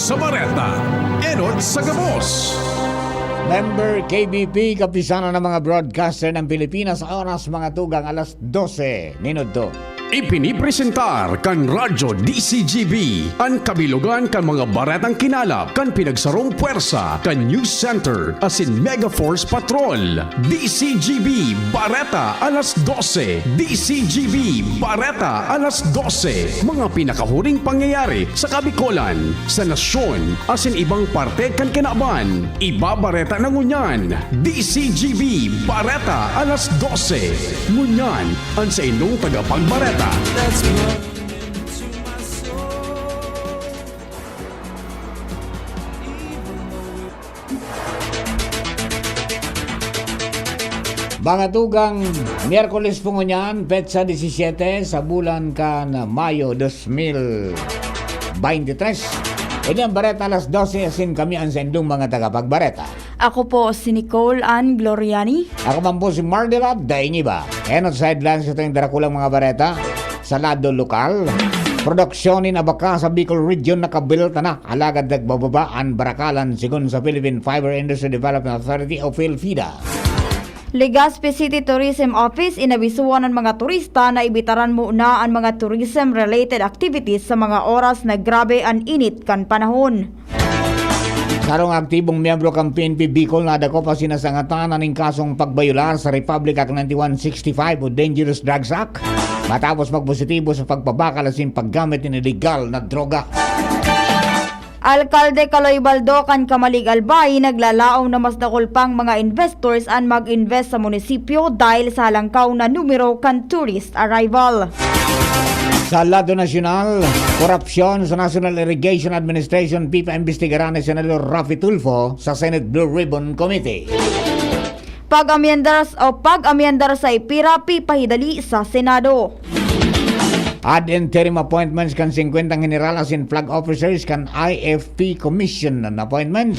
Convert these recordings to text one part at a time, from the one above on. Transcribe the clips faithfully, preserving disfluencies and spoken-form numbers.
Sa bareta, enot sa gabos. Member K B P, Kapisanan ng mga Broadcaster ng Pilipinas, oras mga tugang alas dose nin udto. Ipinipresentar kan Radyo D C G B an kabilogan kan mga baretang kinalap kan pinagsarong pwersa kan News Center asin Mega Force Patrol. D C G B Bareta alas dose. D C G B Bareta alas dose. Mga pinakahuring pangyayari sa Kabikolan, sa nasyon, asin ibang parte kan kinaban. Ibabareta na ngunyan. D C G B Bareta alas dose. Ngunyan, an saindong tagapagbareta. Mga tugang, Miyerkules po ngunyan, petsa disisiete sa bulan kan Mayo dos mil baynte tres. Ini ang Bareta alas dose, asin kami ang saindong mga tagapagbareta. Ako po si Nicole Ann Gloriani. Ako man po si Mardelad Dainiba. Enot sa headlines sa ating darakulang mga bareta. Sa lado lokal, produksyon nin abaka sa Bicol Region nakabelta na, alagad nagbababa an barakalan, sigon sa Philippine Fiber Industry Development Authority o PhilFida. Legazpi City Tourism Office, inabisuhan an mga turista na ibitaran muna an mga tourism-related activities sa mga oras na grabe an init kan panahon. Sarong aktibong miyembro kan P N P Bicol nadakop asin nasangatan nin kasong pagbayolar sa Republic Act ninety-one sixty-five o Dangerous Drugs Act, matapos magpositibo sa pagpabakal asin paggamit nin iligal na droga. Alkalde Kaloy Baldo kan Camalig, Albay, naglalaom na mas dakul pang mga investors an mag-invest sa munisipyo dahil sa halangkaw na numero kan tourist arrival. Sa lado nasyonal, korupsyon sa National Irrigation Administration, pipaimbestigaran ni Senador Raffy Tulfo sa Senate Blue Ribbon Committee. Pag-amyendar o pag-amyendar sa EPIRA, pipahidali sa Senado. Ad interim appointments kan singkwentang general asin flag officers kan I F P Commission on Appointments.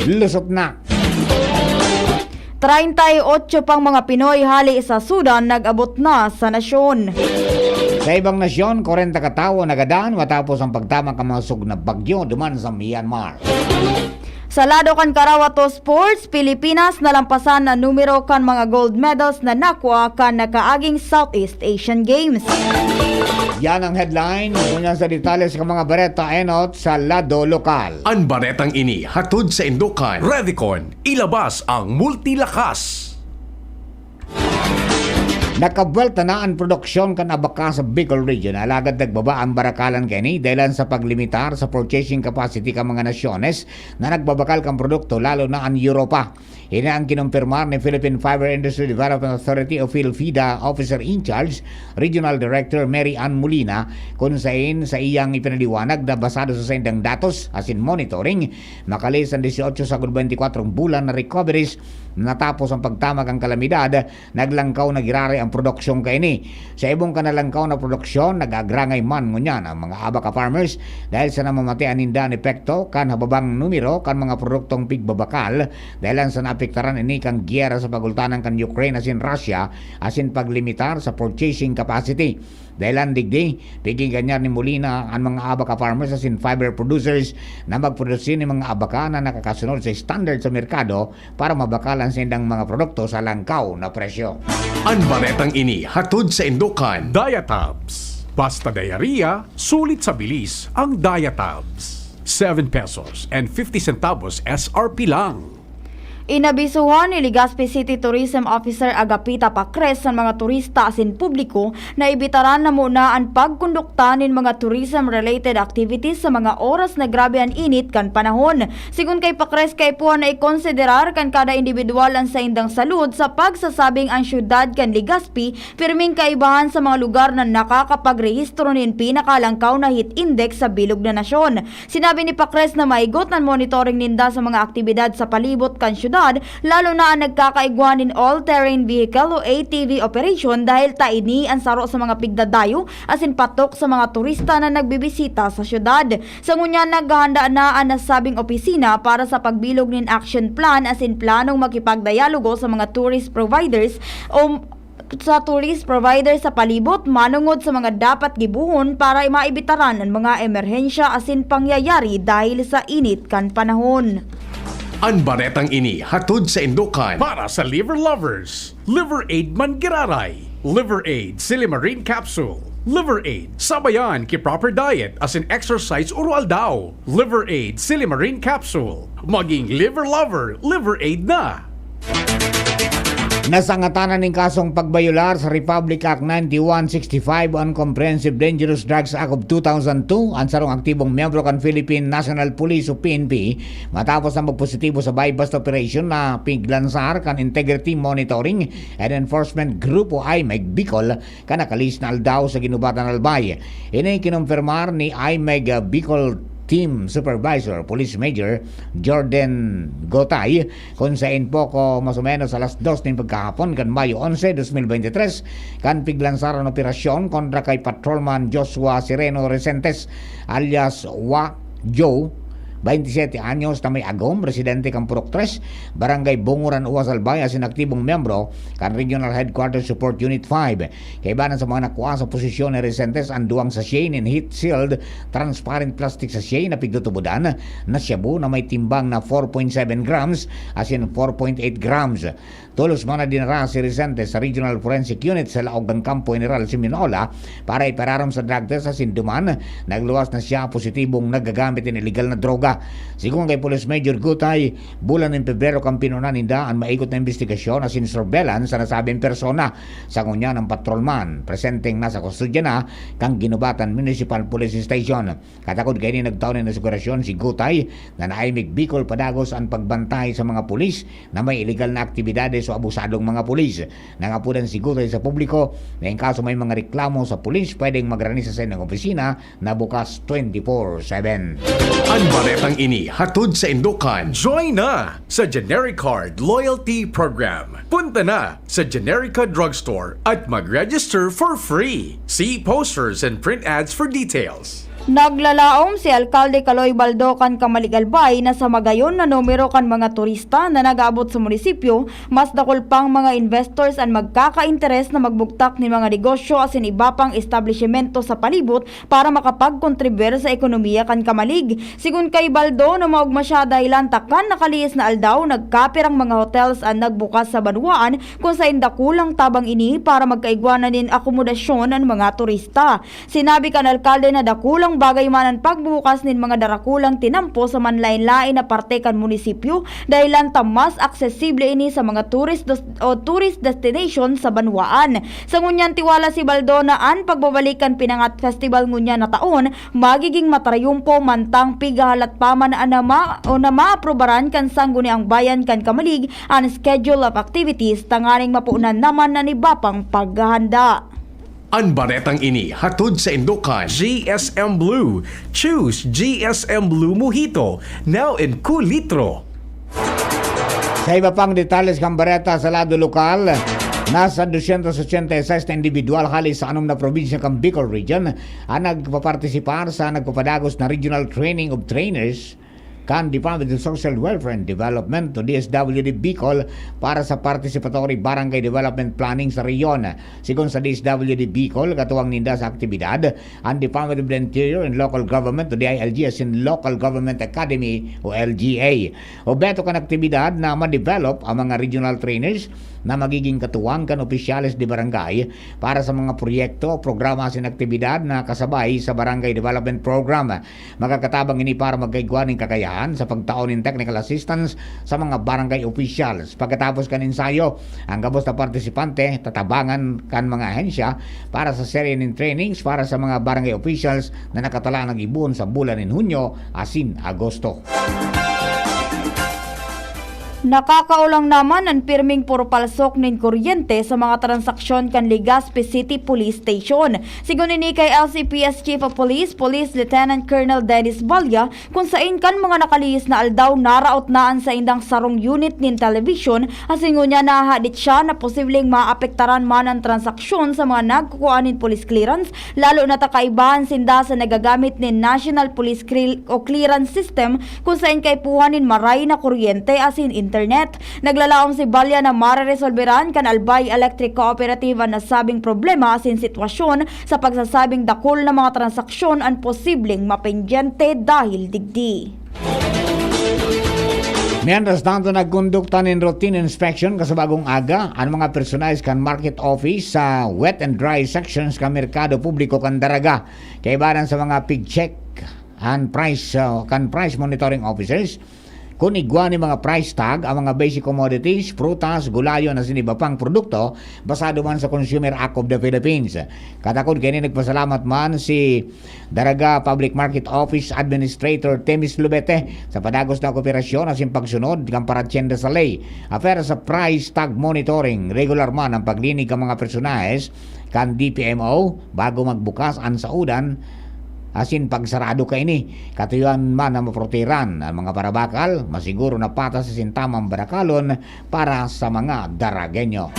Lusot na. Treinta y ocho pang mga Pinoy hale sa Sudan nag-abot na sa nasyon. Sa ibang nasyon, kwarenta ka tawo nagadan matapos ang pagtamak kan masog na bagyo duman sa Myanmar. Sa lado kan Karawato Sports, Pilipinas nalampasan na numero kan mga gold medals na nakua kan nakaaging Southeast Asian Games. Yan ang headline. Ngunyan sa detalye sa mga bareta, enot sa lado lokal. An baretang ini hatod saindo kan Revicon, ilabas ang multilakas. Nakabuwelta na an produksyon kan abaka sa Bicol Region, alagad nagbaba an barakalan kaini dahelan sa paglimitar sa purchasing capacity kan mga nasyones na nagbabakal kan produkto, lalo na an Europa. Ini ang kinumpirmar ni Philippine Fiber Industry Development Authority o PhilFida Officer in Charge, Regional Director Mary Ann Molina, kun sain sa iyang ipinaliwanag na basado sa saindang datos asin monitoring, makalisan dieciocho sagkod beintikwatro bulan na recoveries natapos ang pagtamak kan kalamidad, naglangkaw na giraray ang produksyon kaini. Sa ibong kan nalangkaw na produksyon, nag-agrangay man ngunyan ang mga abaka farmers dahil sa namamatean ninda an epekto kan hababang numero kan mga produktong pigbabakal dahelan sa naapektaran ini kan gyera sa pagultanan kan Ukraine asin Russia asin paglimitar sa purchasing capacity. Dahelan digdi, pigiganyar ni Molina an mga abaka farmers asin fiber producers na magproduksi nin mga abaka na nakakasunod sa standard sa merkado para mabakal an saindang mga produkto sa langkaw na presyo. An baretang ini hatod saindo kan Diatabs. Basta diarrhea, sulit sa bilis ang Diatabs. Seven pesos and fifty centavos S R P lang. Inabisuhan ni Legazpi City Tourism Officer Agapita Pacres an mga turista asin publiko na ibitaran na muna an pagkondukta nin mga tourism-related activities sa mga oras na grabe an init kan panahon. Sigon kay Pacres, kaipuhan na ikonsiderar kan kada indibidwal an saindang salud sa pagsasabing an syudad kan Legazpi pirming kaibahan sa mga lugar na nakakapagrehistro nin pinakalangkaw na heat index sa bilog na nasyon. Sinabi ni Pacres na maigot an monitoring ninda sa mga aktibidad sa palibot kan syudad, lalo na an nagkakaigwa nin all-terrain vehicle o A T V operation, dahil ta ini an saro sa mga pigdadayo asin patok sa mga turista na nagbibisita sa syudad. Sa ngunyan, naghahanda na an nasabing opisina para sa pagbilog nin action plan asin planong makipagdayalogo sa mga tourist providers o sa tourist provider sa palibot manongod sa mga dapat gibohon para maibitaran an mga emerhensya asin pangyayari dahil sa init kan panahon. An baretang ini hatod sa Indokan para sa liver lovers. Liver Aid man giraray. Liver Aid Silimarin Capsule. Liver Aid, sabayan ki proper diet asin exercise oro-aldaw. Liver Aid Silimarin Capsule. Maging liver lover, Liver Aid na! Nasangatanan nin kasong pagbayolar sa Republic Act ninety-one sixty-five on Comprehensive Dangerous Drugs Act of two thousand two an sarong aktibong miyembro kan Philippine National Police o P N P matapos na magpositibo sa buy-bust operation na piglansar kan Integrity Monitoring and Enforcement Group o IMEG Bicol kan nakalihis na aldaw sa Guinobatan, Albay. Ini kinumpirmar ni IMEG Bicol Team Supervisor, Police Major Jordan Gotay, kun saen poko mas o menos alas dos nin pagkahapon kan Mayo onse, dos mil bente tres, kan piglansaran operasyon kontra kay Patrolman Joshua Sereno Resentes alias Wa Joe, baynte siyete anyos, na may agom, residente kan Purok tres, Barangay Bunguran, Uwas, Albay, asin aktibong miyembro kan Regional Headquarters Support Unit five. Kaiba na sa mga nakuha sa posisyon ni Resentes an duwang sachet nin heat-sealed transparent plastic sachet na pigtutubodan na shabu na may timbang na four point seven grams asin four point eight grams. Tolos man na dinara si Resentes sa Regional Forensic Unit sa laog kan Kampo General Simeon Ola para ipararom sa drug test asin duman nagluwas na siya positibong naggagamit nin iligal na droga. Sigon kay Police Major Gutay, bulan nin Pebrero kan pinuna ninda an maigot na imbestigasyon asin surveillance sa nasabing persona. Sa ngunyan, an patrolman presenteng nasa kustodya na kan Guinobatan Municipal Police Station. Katakod kaini, nagtao nin asegurasyon si Gutay na naimig Bicol padagos an pagbantay sa mga pulis na may iligal na aktibidades o abusadong mga pulis. Nangapodan si Gutay sa publiko na in kaso may mga reklamo sa pulis, pwedeng magrani sa saindang opisina na bukas twenty-four seven. An baretang ini hatod sa Indokan. Join na sa Generic Card Loyalty Program. Punta na sa Generica Drugstore at mag-register for free. See posters and print ads for details. Naglalaom si Alkalde Kaloy Baldo kan Kamalig, Albay na sa magayon na numero kan mga turista na nag-aabot sa munisipyo, mas dakul pang mga investors an magkakainteres na magbugtak nin mga negosyo asin iba pang establisyemento sa palibot para makapagkontribuir sa ekonomiya kan Kamalig. Sigon kay Baldo na maogma siya dahelan ta kan nakalihis na aldaw, nagkapirang mga hotels an nagbukas sa banwaan kun saen dakulang tabang ini para magkaigwa na nin akomodasyon an mga turista. Sinabi kan alkalde na dakulang bagay man an pagbubukas nin mga darakulang tinampo sa manlaen-laen na parte kan munisipyo, dahelan ta mas aksesible ini sa mga tourist dos-, o tourist destination sa banwaan. Sa ngunyan, tiwala si Baldo na an pagbabalik kan Pinangat Festival ngunyan na taon magiging matrayumpo, mantang pigahalat pa man an nama o na maaprubaran kan Sangguniang Bayan kan Kamalig an schedule of activities tanganing mapunan naman an iba pang paghahanda. An baretang ini hatod sa Indokan. G S M Blue. Choose G S M Blue Mojito. Now in kulitro. Sa iba pang detalles kan bareta sa lado lokal, nasa dosyentos ochenta y seis na individual hali sa anom na probinsya kan Bicol Region an nagpapartisipar sa nagpapadagos na Regional Training of Trainers kan Department of Social Welfare and Development o D S W D Bicol para sa Participatory Barangay Development Planning sa rehiyon. Sigon sa D S W D Bicol, katuwang ninda sa aktibidad an Department of the Interior and Local Government o D I L G asin Local Government Academy o L G A. Obheto kan aktibidad na ma-develop ang mga regional trainers na magiging katuwang kan opisyales de barangay para sa mga proyekto, programa asin aktibidad na kasabay sa Barangay Development Program. Makakatabang ini para magkaigwa nin kakayahan sa pagtao nin technical assistance sa mga barangay officials. Pagkatapos kan ensayo, ang gabos na partisipante tatabangan kan mga ahensya para sa serye nin trainings para sa mga barangay officials na nakatala na gibohon sa bulan nin Hunyo asin Agosto. Nakakaolang naman an pirming purpalsok nin kuryente sa mga transaksyon kan Legazpi City Police Station. Sigon ini kay L C P S Chief of Police, Police Lieutenant Colonel Dennis Balya, kun saen kan mga nakalihis na aldaw naraot na an saindang sarong unit nin television, asin ngunyan nahahadit siya na posibleng maapektaran man an transaksyon sa mga nagkukua nin police clearance, lalo na ta kaibahan sinda sa nagagamit nin National Police Cre-, o Clearance System, kun saen kaipuhan nin maray na kuryente asin internet. Naglalaom si Balya na mareresolberan kan Albay Electric Cooperative an nasabing problema asin sitwasyon sa pagsasabing dakul na mga transaksyon an posibleng mapendyente dahil digdi. Mientras tanto, nagkondukta nin routine inspection kasabagong aga an mga personahes kan market office sa wet and dry sections kan merkado publiko kan Daraga. Kaibanan sa mga pig-check an price, uh, kan price monitoring officers, kun igwa ni mga price tag ang mga basic commodities, prutas, gulayon asin iba pang produkto basado man sa Consumer Act of the Philippines. Katakod kaini, nagpasalamat man si Daraga Public Market Office Administrator Temis Lubete sa padagos na kooperasyon asin pagsunod kan paratyenda sa ley. Apwera sa price tag monitoring, regular man ang paglinig kan mga personahes kan D P M O bago magbukas an saodan asin pagsarado kaini. Katuyoan man na maprotehiran an mga parabakal, masiguro na patas asin tamang barakalon para sa mga Daragenyo.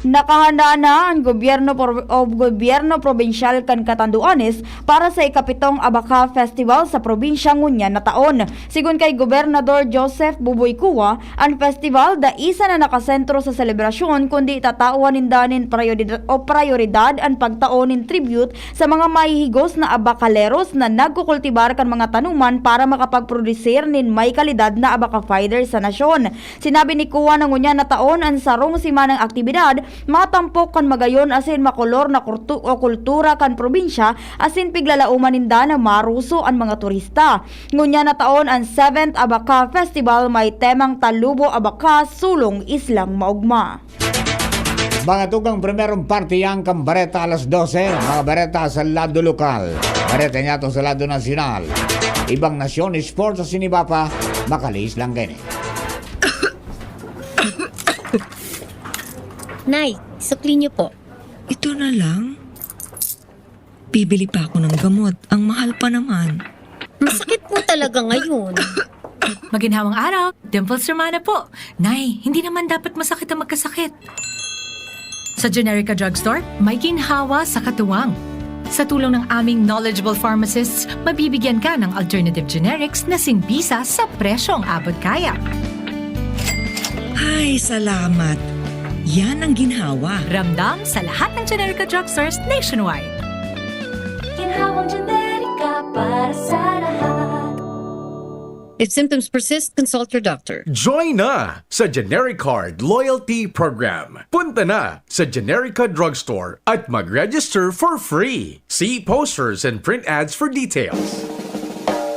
Nakahanda na an gobyerno pro-, o gobyerno probinsyal kan Catanduanes para sa ikapitong Abaca Festival sa probinsya ngunyan na taon. Sigon kay Gobernador Joseph Buboy Cua, an festival dai sana nakasentro sa selebrasyon, kundi tatawan ninda nin prayoridad, o prayoridad an pagtao nin tribute sa mga mahihigos na abakaleros na nagkukultibar kan mga tanuman para makapagprodusir nin may kalidad na abaka fiber sa nasyon. Sinabi ni Cua na ngunyan na taon an sarong semanang aktibidad matampok kan magayon asin makolor na kurtu-, o kultura kan probinsya asin piglalaoman ninda na maroso an mga turista. Ngunyan na taon an seventh Abaca Festival may temang Talubo Abaca, Sulong Islang Maogma. Mga tugang, primerong parte yan kan bareta alas dose, mga bareta sa lado lokal, bareta niyato sa lado nasyonal, ibang nasyon, sports sa sinibapa, makalihis lang kaini. Nay, sukli niyo po. Ito na lang? Bibili pa ako ng gamot. Ang mahal pa naman. Masakit po talaga ngayon. Maginhawang araw, Dimples Romana po. Nay, hindi naman dapat masakit ang magkasakit. Sa Generica Drugstore, may ginhawa sa katuwang. Sa tulong ng aming knowledgeable pharmacists, mabibigyan ka ng alternative generics na sinbisa sa presyong abot kaya. Ay, salamat. Yan ang ginhawa. Ramdam sa lahat ng Generica Drugstores nationwide. Ginhawang Generica para sa lahat. If symptoms persist, consult your doctor. Join na sa Generic Card Loyalty Program. Punta na sa Generica Drugstore at mag-register for free. See posters and print ads for details.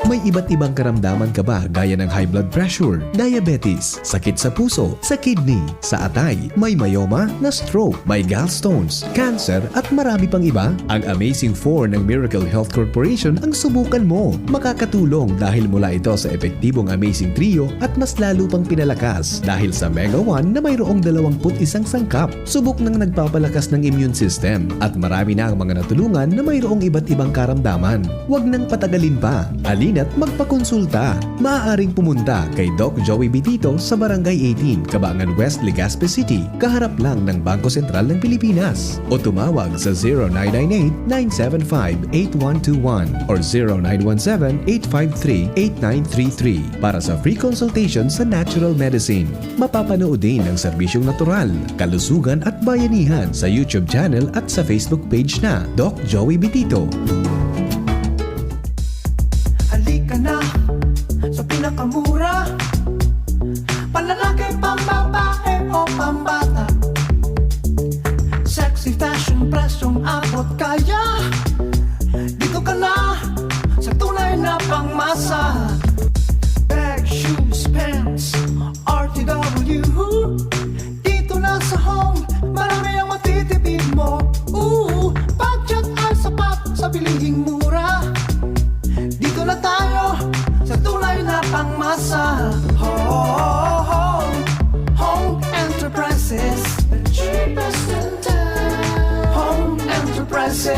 May iba't ibang karamdaman ka ba, gaya ng high blood pressure, diabetes, sakit sa puso, sa kidney, sa atay, may myoma, na-stroke, may gallstones, cancer, at marami pang iba? Ang Amazing Four ng Miracle Health Corporation ang subukan mo. Makakatulong dahil mula ito sa epektibong Amazing Trio at mas lalo pang pinalakas dahil sa Mega One na mayroong dalawampu't isang sangkap. Subok nang nagpapalakas ng immune system at marami na ang mga natulungan na mayroong iba't ibang karamdaman. Huwag nang patagalin pa. Halina't magpakonsulta. Maaaring pumunta kay Doc Joey Bitito sa Barangay eighteen, Cabangan West, Legazpi City, kaharap lang ng Bangko Sentral ng Pilipinas. O tumawag sa zero nine nine eight, nine seven five, eight one two one or zero nine one seven, eight five three, eight nine three three para sa free consultation sa natural medicine. Mapapanood din ang serbisyong natural, kalusugan at bayanihan sa YouTube channel at sa Facebook page na Doc Joey Bitito. Halika na sa pinakamura, panlalaki, pambabae o pambata. Sexy fashion, presyong abot kaya. Dito ka na sa tunay na pangmasa. Bag, shoes, pants, R T W. Dito na sa Home, marami ang matitipid mo. Ooh, budget ay sapat sa bilihing mura. Dito na tayo sa tunay na pangmasa. Home, Home Enterprises, the cheapest in town. Home Enterprises.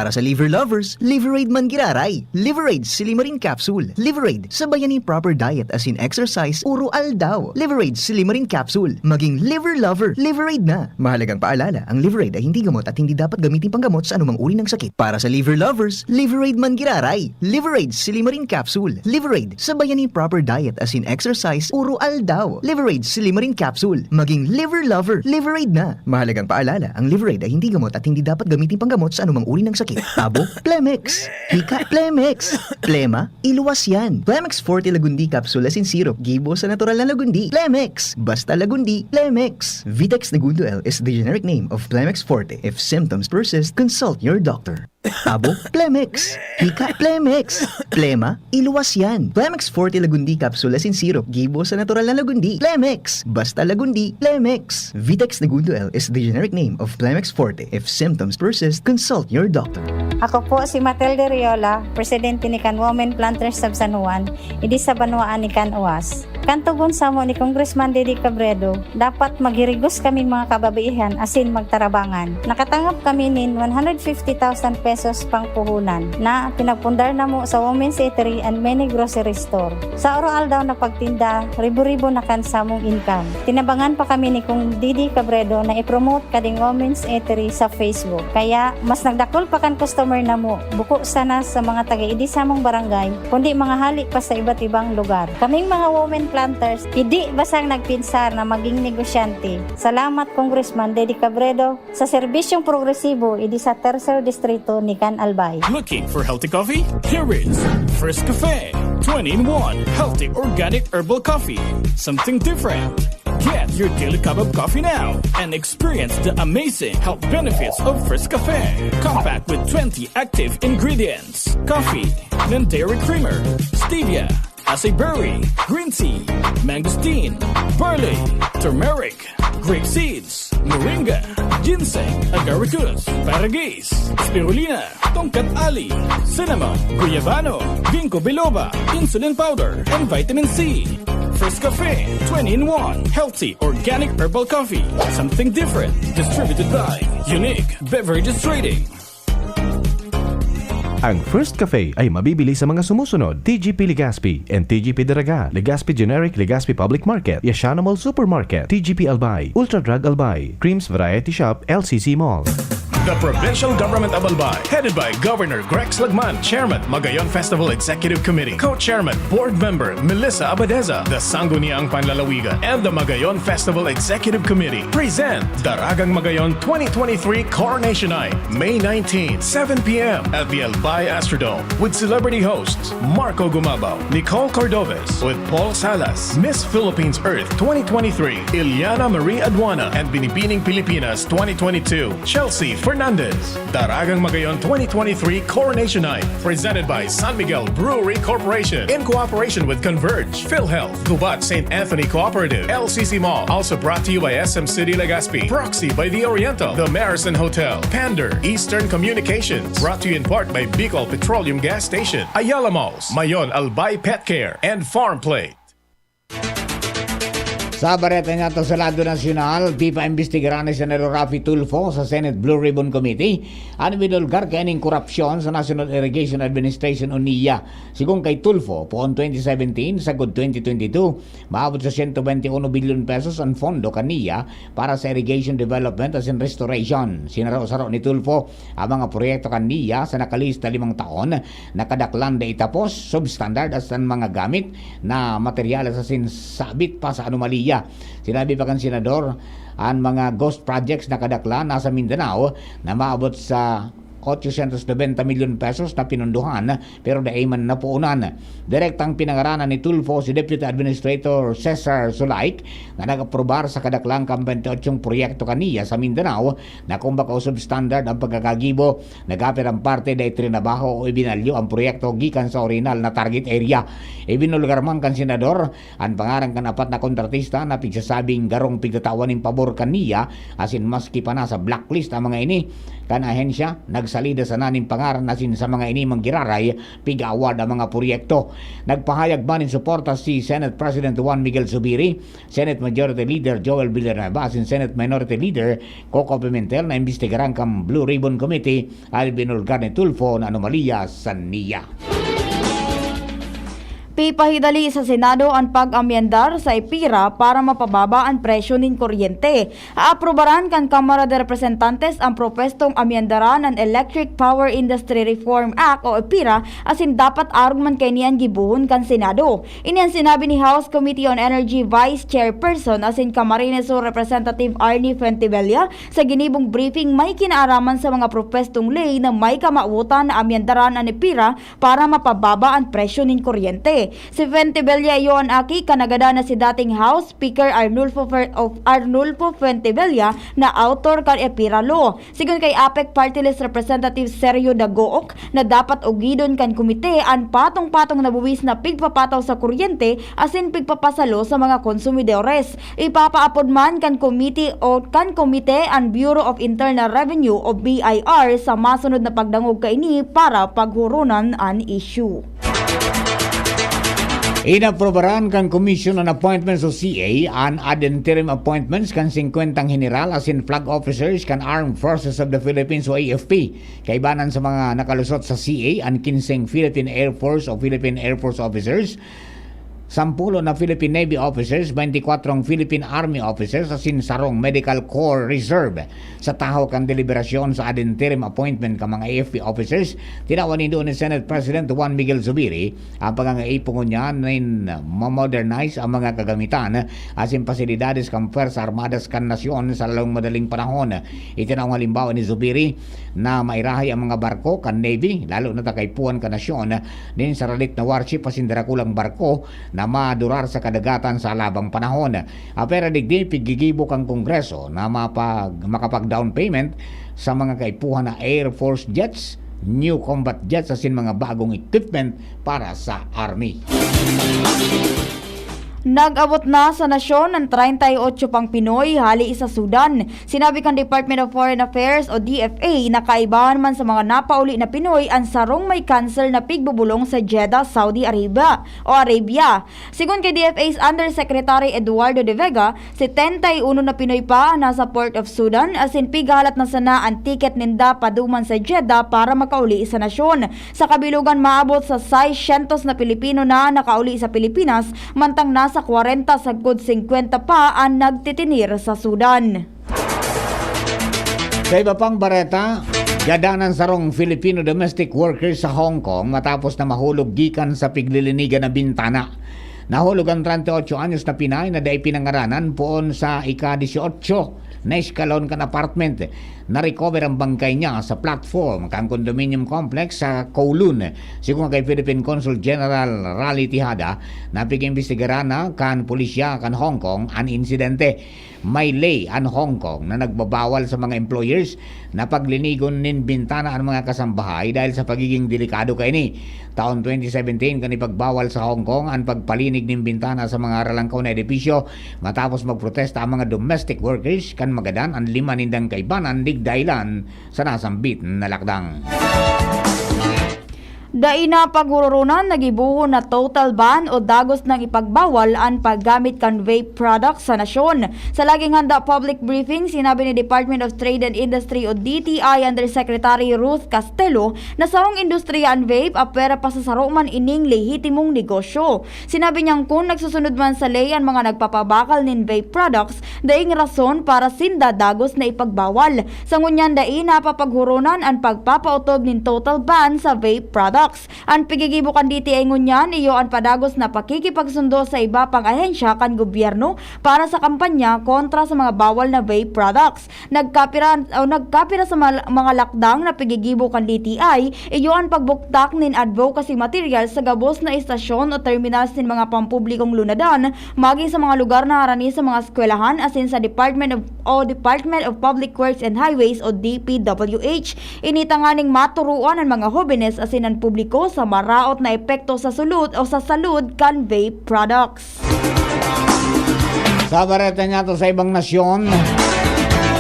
Sa liver lovers, Liverade man giraray. Liverade Silimarin Capsule. Liverade, sabayan ni proper diet as in exercise, uro aldaw. Liverade Silimarin Capsule. Maging liver lover, Liverade na. Mahalagang paalala, ang Liverade ay hindi gamot at hindi dapat gamitin panggamot sa anumang uri ng sakit. Para sa liver lovers, Liverade man giraray. Liverade Silimarin Capsule. Liverade, sabayan ni proper diet as in exercise, uro aldaw. Liverade Silimarin Capsule. Maging liver lover, Liverade na. Mahalagang paalala, ang Liverade ay hindi gamot at hindi dapat gamitin panggamot sa anumang uri ng sakit. Tabo, Plemex. Hika, Plemex. Plema, iluwas yan. Plemex Forte Lagundi Capsule as in syrup. Gibo sa natural na Lagundi. Plemex. Basta Lagundi, Plemex. Vitex Negundo L is the generic name of Plemex Forte. If symptoms persist, consult your doctor. Tabo, Plemex. Hika, Plemex. Plema, iluwas yan. Plemex Forte Lagundi Capsule as in syrup. Gibo sa natural na Lagundi. Plemex. Basta Lagundi, Plemex. Vitex Negundo L is the generic name of Plemex Forte. If symptoms persist, consult your doctor. Ako po si Matilde Riola, presidente ni Kan Women Planters sa San Juan, idi sa banwaan ni Kan Uas. Kan tugon samo ni Congressman Didi Cabredo, dapat maghirigos kaming mga kababaihan asin magtarabangan. Nakatangap kami nin one hundred fifty thousand pesos pangpuhunan na pinagpundar namo sa Women's Eatery and many grocery store. Sa oro-aldaw na pagtinda, ribo-ribo na kan samong income. Tinabangan pa kami ni Kong Didi Cabredo na i-promote kading Women's Eatery sa Facebook. Kaya, mas nagdakul pa kan customer namo, buko sana sa mga taga-idi samong barangay, kundi mga hali pa sa iba't ibang lugar. Kaming mga women planters, idi basang nagpinsar na maging negosyante. Salamat, Congressman Dede Cabredo, sa serbisyong progresibo idi sa Tercer Distrito ni Can Albay. Looking for healthy coffee? Here is First Cafe, twenty-in-one healthy organic herbal coffee. Something different. Get your daily cup of coffee now and experience the amazing health benefits of First Cafe. Compact with twenty active ingredients: coffee, non-dairy creamer, stevia, acai berry, green tea, mangosteen, barley, turmeric, grape seeds, moringa, ginseng, agaricus, paragis, spirulina, tongkat ali, cinnamon, guyabano, ginkgo biloba, insulin powder, and vitamin C. First Cafe, twenty-in-one healthy organic herbal coffee. Something different. Distributed by Unique Beverages Trading. Ang First Cafe ay mabibili sa mga sumusunod: T G P Legazpi and T G P Daraga, Legazpi Generic, Legazpi Public Market, Yashano Mall Supermarket, T G P Albay, Ultra Drug Albay, Creams Variety Shop, L C C Mall. The Provincial Government of Albay, headed by Governor Grex Lagman, Chairman, Magayon Festival Executive Committee, Co-Chairman, Board Member Melissa Abadeza, the Sangguniang Panlalawigan, and the Magayon Festival Executive Committee, present Daragang Magayon twenty twenty-three Coronation Night, May nineteenth, seven p.m. at the Albay Astrodome, with celebrity hosts Marco Gumabao, Nicole Cordovez, with Paul Salas, Miss Philippines Earth twenty twenty-three, Ileana Marie Aduana, and Binibining Pilipinas twenty twenty-two, Chelsea Fernandez. Daragang Magayon twenty twenty-three Coronation Night, presented by San Miguel Brewery Corporation, in cooperation with Converge, PhilHealth, Gubat Saint Anthony Cooperative, L C C Mall. Also brought to you by S M City Legazpi, Proxy by The Oriental, The Marison Hotel, Pander, Eastern Communications. Brought to you in part by Bicol Petroleum Gas Station, Ayala Malls, Mayon Albay Pet Care, and Farm Plate. Sa bareta niya to sa lado nasyonal, di pa imbestigaran ni Senador Raffy Tulfo sa Senate Blue Ribbon Committee an ibinulgar kaining korupsyon sa National Irrigation Administration o NIA. Sigon kay Tulfo, poon twenty seventeen sagod twenty twenty-two, maabot sa siyento bente uno bilyon pesos an pondo kan NIA para sa irrigation development asin restoration. Sinaro-saro ni Tulfo ang mga proyekto kan NIA sa nakalista limang taon na kadaklan dai tapos, substandard asin mga gamit na materyales asin sabit pa sa anomalya. Sinabi pa kan Senador, an mga ghost projects na kadaklan nasa Mindanao na maabot sa otosyentos nobenta milyon pesos na pinondohan pero dai man napuonan. Direktang pinangaranan ni Tulfo si Deputy Administrator Cesar Sulaik na nag-aprobar sa kadaklan kan bente otsong proyekto kan NIA sa Mindanao na kumbako substandard ang pagkakagibo, nagapit ang parte dai trinabaho o ibinalyo ang proyekto gikan sa orihinal na target area. Ibinulgar man kan Senador an pangaran kan apat na kontratista na pigsasabing garong pigtatawan nin pabor kan NIA, asin maski pa nasa blacklist ang mga ini, kan ahensya, nagsalida sana nin pangaran asin sa mga ini man giraray, pig-award ang mga proyekto. Nagpahayag man nin suporta si Senate President Juan Miguel Zubiri, Senate Majority Leader Joel Villanueva asin Senate Minority Leader Coco Pimentel na imbestigaran kan Blue Ribbon Committee Alvin Olgarne Tulfo na anomalya sa niya. Pipahidali sa Senado an pag-amyendar sa EPIRA para mapababa an presyo nin kuryente. Aaprubaran kan Kamara de Representantes an propwestong amyendaran an Electric Power Industry Reform Act o EPIRA, asin dapat arog man kaini an gibohon kan Senado. Ini an sinabi ni House Committee on Energy Vice Chairperson asin Camarines Sur Representative Arnie Fuentebella sa ginibong briefing may kinaaraman sa mga propwestong ley na may kamawotan na amyendaran an EPIRA para mapababa an presyo nin kuryente. Si Fuentebella iyo an aki kan nagadan na si dating House Speaker Arnulfo Fer-, of Arnulfo Fuentebella na author kan EPIRA Law. Sigon kay APEC Party List Representative Sergio Dagoc na dapat ugidon kan komite an patong-patong na buwis na pigpapataw sa kuryente asin pigpapasalo sa mga konsumidores. Ipapaapod man kan komite o kan komite an Bureau of Internal Revenue o B I R sa masunod na pagdangog kaini para paghoronan an isyu. Inaprobaran kan Commission on Appointments o C A an ad interim appointments kan singkwentang heneral asin flag officers kan Armed Forces of the Philippines o A F P. Kaibanan sa mga nakalusot sa C A, an kinseng Philippine Air Force o Philippine Air Force officers, sampulo na Philippine Navy officers, baintikwatro Philippine Army officers, asin sarong Medical Corps Reserve. Sa tahaw kan deliberasyon sa ad interim appointment kan mga A F P officers, tinawan nindo ni Senate President Juan Miguel Zubiri ang pangangaipo ngunyan nin ma-modernize ang mga kagamitan asin pasilidades kan Pwersa Armadas kan nasyon sa lalong madaling panahon. Itinaw an halimbawa ni Zubiri na mairahay ang mga barko kan Navy, lalo na ta kaipuhan kan nasyon nin saralit na warship asin darakulang barko na madurar sa kadagatan sa alabang panahon. Apwera digdi, piggigibo kan Kongreso na mapag-, makapag-down payment sa mga kaipuhan na Air Force jets, new combat jets asin mga bagong equipment para sa Army. Nag-abot na sa nasyon an treinta y ocho pang Pinoy hali sa Sudan. Sinabi kan Department of Foreign Affairs o D F A na kaibahan man sa mga napauli na Pinoy an sarong may cancer na pigbobolong sa Jeddah, Saudi Arabia o Arabia. Sigon kay D F A's Undersecretary Eduardo de Vega, setenta y uno na Pinoy pa an nasa Port of Sudan asin pighahalat na sana an ticket ninda paduman sa Jeddah para makauli sa nasyon. Sa kabilogan, maabot sa sais syentos na Pilipino na nakauli sa Pilipinas, mantang nasa kwarenta sagkod singkwenta pa an nagtitinir sa Sudan. Sa iba pang bareta, gadan an sarong Filipino domestic worker sa Hong Kong matapos na mahulog gikan sa piglilinigan na bintana. Nahulog an treinta y ocho anyos na Pinay na dai pinangaranan poon sa ika-dieciocho na eskalon kan apartment. Na-recover an bangkay niya sa platform kan condominium complex sa Kowloon. Sigon kay Philippine Consul General Raleigh Tejada, na pig-imbestigaran na kan pulisya kan Hong Kong an insidente. May ley an Hong Kong na nagbabawal sa mga employers na paglinigon nin bintana an mga kasambahay dahil sa pagiging delikado kaini. Taon twenty seventeen kan ipagbawal sa Hong Kong an pagpalinig nin bintana sa mga ralangkaw na edipisyo matapos magprotesta ang mga domestic workers kan magadan an lima nindang kaibanan digdahilan sa nasambit na lakdang. Dai na paghururonan na gibohon na total ban o dagos nang ipagbawal an paggamit kan vape products sa nasyon. Sa laging handa public briefing, sinabi ni Department of Trade and Industry o D T I Undersecretary Ruth Castelo na sarong industriya an vape, apwera pa sa saro man ining lehitimong negosyo. Sinabi niyang kun nagsusunod man sa ley an mga nagpapabakal nin vape products, daing rason para sinda dagos na ipagbawal. Sa ngunyan, dai na papaghuronan an pagpapautob nin total ban sa vape products. An pigigibo kan D T I ngunyan iyo an padagos na pakikipagsundo sa iba pang ahensya kan gobyerno para sa kampanya kontra sa mga bawal na vape products. Nagkapira o nagkapira sa mal-, mga lakdang na pigigibo kan D T I, iyo an pagbuktak nin advocacy material sa gabos na estasyon o terminals nin mga pampublikong lunadan, magin sa mga lugar na harani sa mga eskwelahan asin sa Department of, o Department of Public Works and Highways o D P W H. Ini tanganing maturuan an mga hobenes asin an publiko sa maraot na epekto sa sulod o sa salud kan vape products. Sa bareta niya to sa ibang nasyon,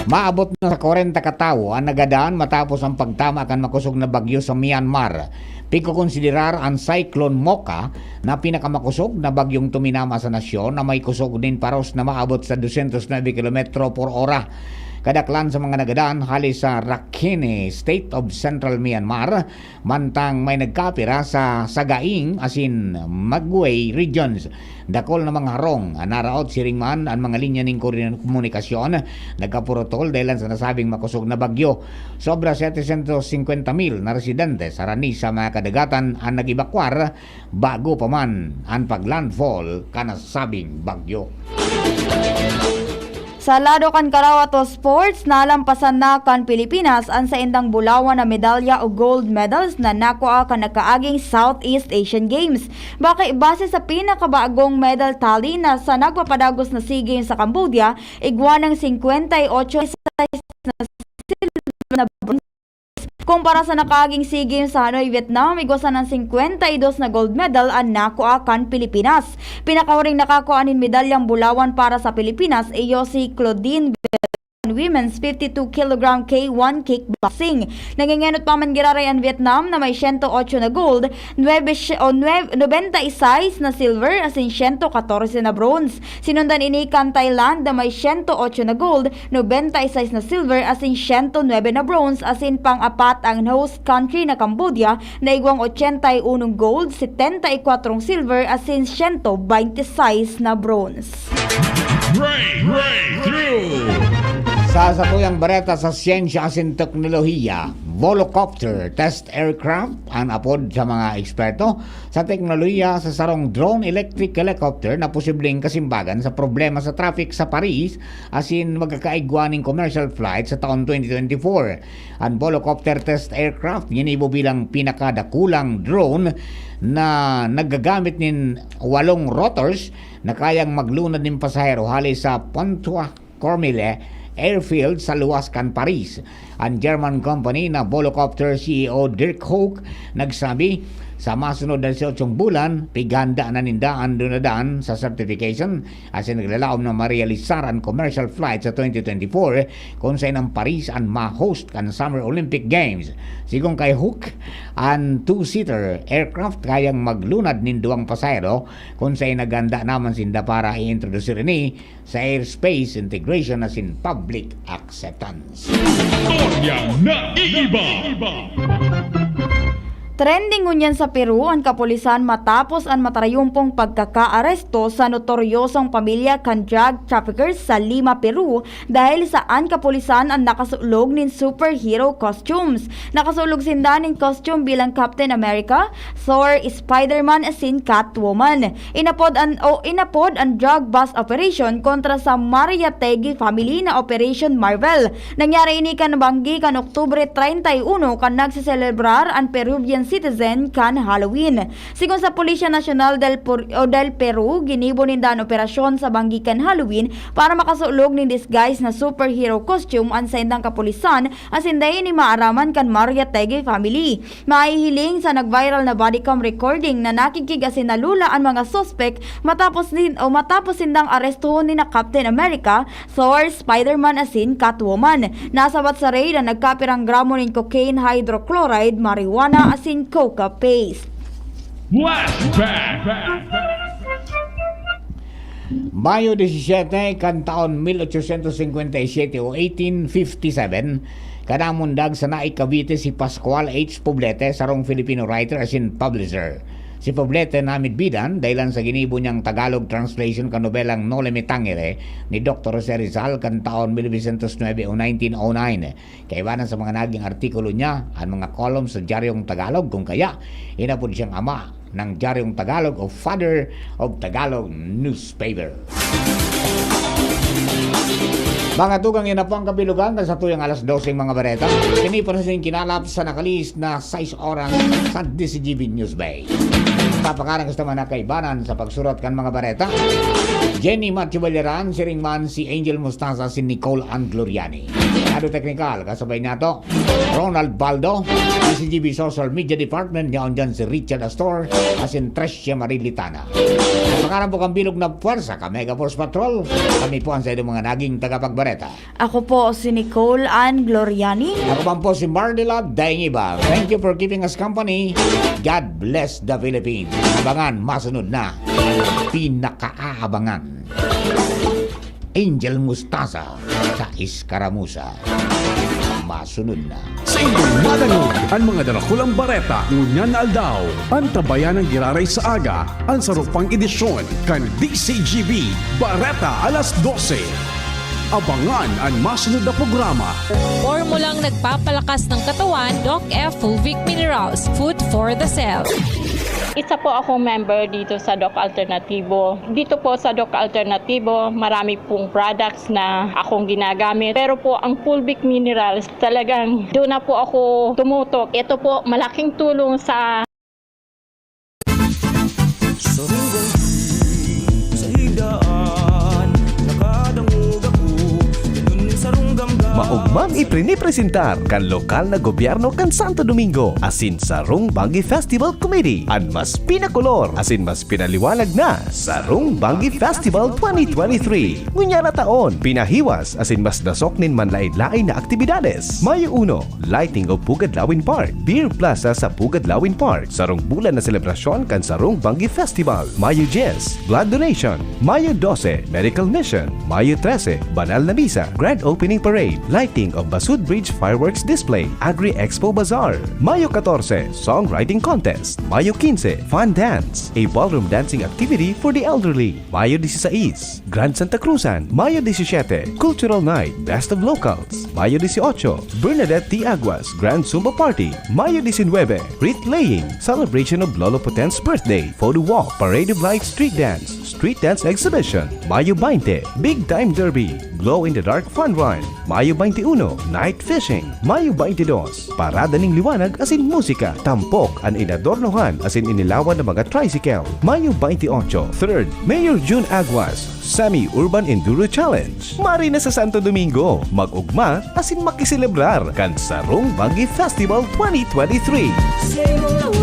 Maabot na sa kwarenta ka tawo ang nagadan matapos ang pagtama kan makosog na bagyo sa Myanmar. Pigkokonsiderar an Cyclone Mocha na pinakamakosog na bagyong tuminama sa nasyon na may kosog nin paros na maabot sa dosyentos nuebe kilometro por ora. Kadaklan sa mga nagadan hali sa Rakhine State of Central Myanmar, mantang may nagkapira sa Sagaing asin Magway regions. Dakul na mga harong an naraot, siring man an mga linya nin koordin-, komunikasyon nagkapurutol dahilan sa nasabing makosog na bagyo. Sobra setecientos singkwenta mil na residente sa harani sa mga kadagatan an nag-ebakwar bago pa man an pag-landfall kan nasabing bagyo. Sa lado kan Karawat o Sports, nalampasan na kan Pilipinas an saindang bulawan na medalya o gold medals na nakua kan nakaaging Southeast Asian Games. Baki-, base sa pinakabagong medal tally na sa nagpapadagos na SEA Games sa Cambodia, igwa ng singkwenta y ocho na silver na bronze. Kumpara sa nakaaging SEA Games sa Hanoi, Vietnam, igwa sanang singkwenta y dos na gold medal an nakua kan Pilipinas. Pinakahuring nakakua nin medalyang bulawan para sa Pilipinas iyo si Claudine Women's fifty-two kilogram K one kickboxing. Nangengenot pa man giraray an Vietnam na may siyento otso na gold, nuebe si-, o nuebe, nobenta y seis na silver, asin siyento katorse na bronze. Sinundan ini kan Thailand na may siyento otso na gold, nobenta y seis na silver, asin siyento nuebe na bronze, asin pang-apat ang host country na Cambodia na igwang ochenta y unong gold, setenta y kwatro silver, asin siyento baynte seis na bronze. Break, breakthrough. Sa satuyang bareta sa siyensya asin teknolohiya, volocopter test aircraft an apod sa mga eksperto sa teknolohiya sa sarong drone electric helicopter na posibleng kasimbagan sa problema sa traffic sa Paris asin magkakaigwa nin commercial flight sa taon twenty twenty-four. An volocopter test aircraft ginibo bilang pinakadakulang drone na nagagamit nin walong rotors na kayang maglunad nin pasahero hali sa Pontoise-Courmillé Airfield sa luwas kan Paris. An German company na volocopter C E O Dirk Hook nagsabi, sa masunod na disiotso bulan, pighanda na ninda an lunadan sa certification asin naglalaom na marealisar an commercial flight sa twenty twenty-four, kun saen an Paris an ma-host kan Summer Olympic Games. Sigon kay Hook, an two-seater aircraft kayang maglunad nin duwang pasahero, kun saen naghanda naman sinda para i-introdusir ini sa airspace integration asin public acceptance. Istoryang naiiba. Trending ngunyan sa Peru an kapulisan matapos an matarayumpong pagkakaaresto sa notoryosong pamilya kan drug traffickers sa Lima, Peru, dahil sa an kapulisan an nakasulog nin superhero costumes. Nakasulog sinda nin costume bilang Captain America, Thor, Spider-Man asin Catwoman. Inapod an, o inapod an drug bust operation kontra sa Mariategui family na Operation Marvel. Nangyari ini kan banggi kan Oktubre treinta y uno kan nagseselebrar an Peruvian citizen kan Halloween. Sigon sa Polisya Nasyonal del Por-, o del Peru, ginibo ninda an operasyon sa banggi kan Halloween para makasulog nin disguise na superhero costume an saindang kapulisan asin dai ini maaraman kan Mariategui family. Mahihiling sa nag-viral na bodycam recording na nakigkig asin nalula an mga suspek matapos nin, o matapos sindang arestohon ni na Captain America, Thor, Spider-Man asin Catwoman. Nasabat sa raid an nagkapirang gramo nin cocaine hydrochloride, marijuana asin coca paste. Flashback! Mayo disisiete kan taon mil ochocientos cincuenta y siete o eighteen fifty-seven, kadamundag sa Naik, Cavite si Pascual H. Poblete, sarong Filipino writer asin publisher. Si Poblete namidbidan dahilan sa ginibo niyang Tagalog translation kan nobelang Noli Me Tangere ni Doktor Jose Rizal kan taon mil novecientos nuebe o nineteen oh nine. Kaibanan sa mga naging artikulo niya, an mga column sa Dyaryong Tagalog, kung kaya, inapod siyang ama ng Dyaryong Tagalog o Father of Tagalog Newspaper. Mga tugang, yan na po ang kabilugan na sa tuyang alas doseng mga bareta. Kini pa rin kinalap sa nakalihis na sais oras sa D C G B News Bay. Papakarang gusto man na kaibanan sa pagsurat kan mga bareta. Jenny Matthew Baliran, siring man si Angel Mostaza, si Nicole Angloriani. Teknikal, kasabay nato, Ronald Baldo, D C G B Social Media Department, niya dyan si Richard Astor, asin Tricia Marie Litana. Sa pangalan po kan bilog na pwersa kan Mega Force Patrol, kami po ang sa inyong mga naging tagapagbareta. Ako po si Nicole Ann Gloriani. Ako man po si Marnela Daingiba. Thank you for giving us company. God bless the Philippines. Abangan, masunod na ang pinakaabangan. Angel Mostaza sa Escaramuza. Masunod na. Sa indong madangog an mga darakulang bareta ngunyan na aldaw. Antabayan ang giraray sa aga, an sarong pang edisyon kan D C G B Bareta alas dose. Abangan an masunod na programa. Formulang nagpapalakas ng katawan, Doc F Fulvic Minerals, food for the cell. Isa po akong member dito sa Doc Alternativo. Dito po sa Doc Alternativo, marami pong products na akong ginagamit. Pero po, ang Fulvic Minerals, talagang doon na po ako tumutok. Ito po, malaking tulong sa Sarong banggi sa higdaan, nakadangog ako, ganun nin sarong gamga. Maogmang iprinipresentar kan lokal na gobyerno kan Santo Domingo asin Sarong Banggi Festival Committee an mas pinakolor asin mas pinaliwanag na Sarong Banggi Festival twenty twenty-three. Ngunyan na taon, pinahiwas asin mas dasok nin manlaen-laen na aktibidades. Mayo uno, lighting of Pugad Lawin Park, Beer Plaza sa Pugad Lawin Park, sarong bulan na selebrasyon kan Sarong Banggi Festival. Mayo dyes, blood donation. Mayo dose, medical mission. Mayo trese, banal na misa, grand opening parade, lighting of Basud Bridge fireworks display, Agri Expo Bazaar. Mayo katorse, songwriting contest. Mayo kinse, fun dance, a ballroom dancing activity for the elderly. Mayo disisais, Grand Santa Cruzan. Mayo disisiete, Cultural Night, Best of Locals. Mayo dieciocho, Bernadette T. Aguas, Grand Zumba Party. Mayo diecinuebe, Wreath Laying, Celebration of Lolo Poten's Birthday, Photo Walk, Parade of Lights Street Dance, Street Dance Exhibition. Mayo baynte, Big Time Derby, Glow in the Dark Fun Run. Mayo baynte uno, Night Fishing. Mayo baynte dos, Parada ning Liwanag asin Musika. Tampok an inadornohan asin inilawan na mga tricycle. Mayo baynte otso, third, Mayor Jun Aguas, Semi-Urban Enduro Challenge. Mari na sa Santo Domingo, mag-ugma asin makiselebrar kan Sarong Banggi Festival twenty twenty-three. Sa imong